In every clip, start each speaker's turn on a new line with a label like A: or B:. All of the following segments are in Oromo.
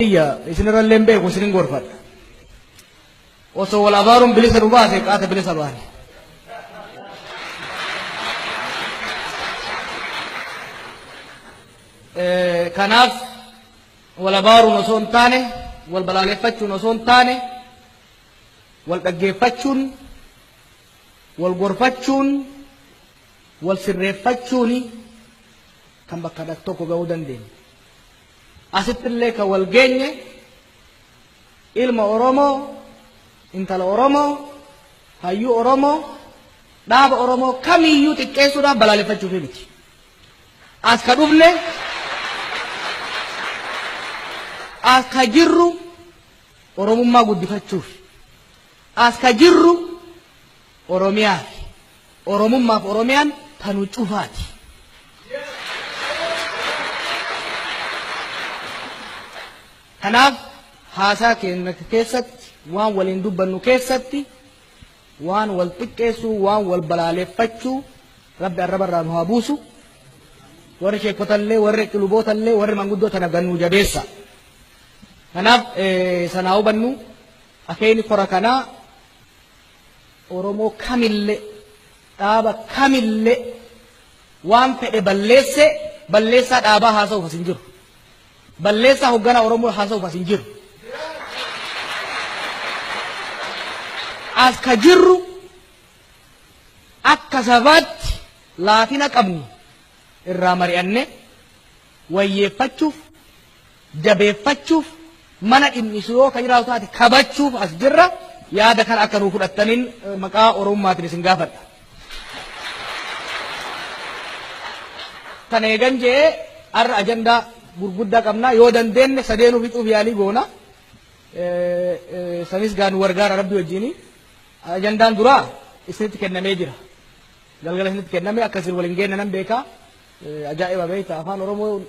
A: Kiyya isinirrallee hin beeku isinin gorfadha. Osoo wal abaaruun bilisa nu baase qaata bilisa baane. Kanaaf wal abaaruun osoo hin taane, wal balaaleffachuun osoo hin taane, wal dhaggeeffachuun, wal gorfachuun, wal sirreeffachuuni kan bakka tokko ga'uu dandeenya. Asittillee kan wal geenye ilma Oromoo, intala Oromoo, hayyuu Oromoo, dhaaba Oromoo kamiyyuu xiqqeessuudhaaf balaaleffachuufi miti. As ka dhufne, as ka jirru Oromummaa guddifachuuf, as ka jirru Oromiyaafi. Oromummaaf Oromiyaan ta nu cufaati. Kanaaf haasaa keenya keessatti waan waliin dubbannu keessatti waan wal xiqqeessuu, waan wal balaaleffachuu Rabbi arraba irraa nu haa buusu. Warri sheekotallee, warri qilubootallee, warri manguddoo tana gannuu jabeessa. Kanaaf sanaa hubannu akeekni kora kanaa Oromoo kamillee, dhaaba kamillee waan fedhe balleesse balleessaa dhaabaa haasa'uuf as hin jiru. Balleessaa hogganaa Oromoo haasa'uuf as hin jiru. As ka jirru akka sabaatti laafina qabnu irraa mari'annee wayyeeffachuuf, jabeeffachuuf, mana dhimmisu yoo ka jiraatu taate kabachuuf as jirra. Yaada kana akka nuu fudhattaniin maqaa Oromummaatiin isin gaafadha. Kana eegan je'ee har'a ajandaa gurguddaa qabna. Yoo dandeenne sadeenuu fixuuf yaalii goona. Sanis gaa nu gargaara Rabbi wajjini. Ajandaan duraa isinitti kennamee jira. Galgala isinitti kenname akka isin waliin geenne nan beeka. Ajaa'iba beekta, afaan Oromoo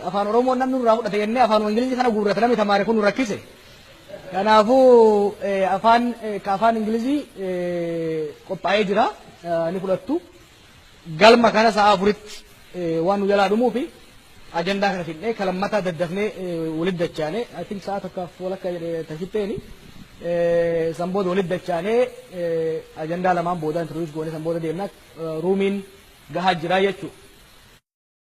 A: afaan Oromoo namni nurraa fudhate jennee afaan Ingilizii kana guurrata, namni tamaare kun nu rakkise. Kanaafuu afaan ka afaan Ingilizii qophaa'ee jira, ni fudhattu. Galma kana sa'a 4tti waan nu jalaa dhumuufi ajandaa kana fidnee kalammataa daddafnee walitti dachaane, I think sa'a tokkaaf walakka jedhe tashitteeni. San booda walitti dachaanee ajandaa lamaan booda introduce goone, san booda deemna, roomiin gahaa jira jechuudha.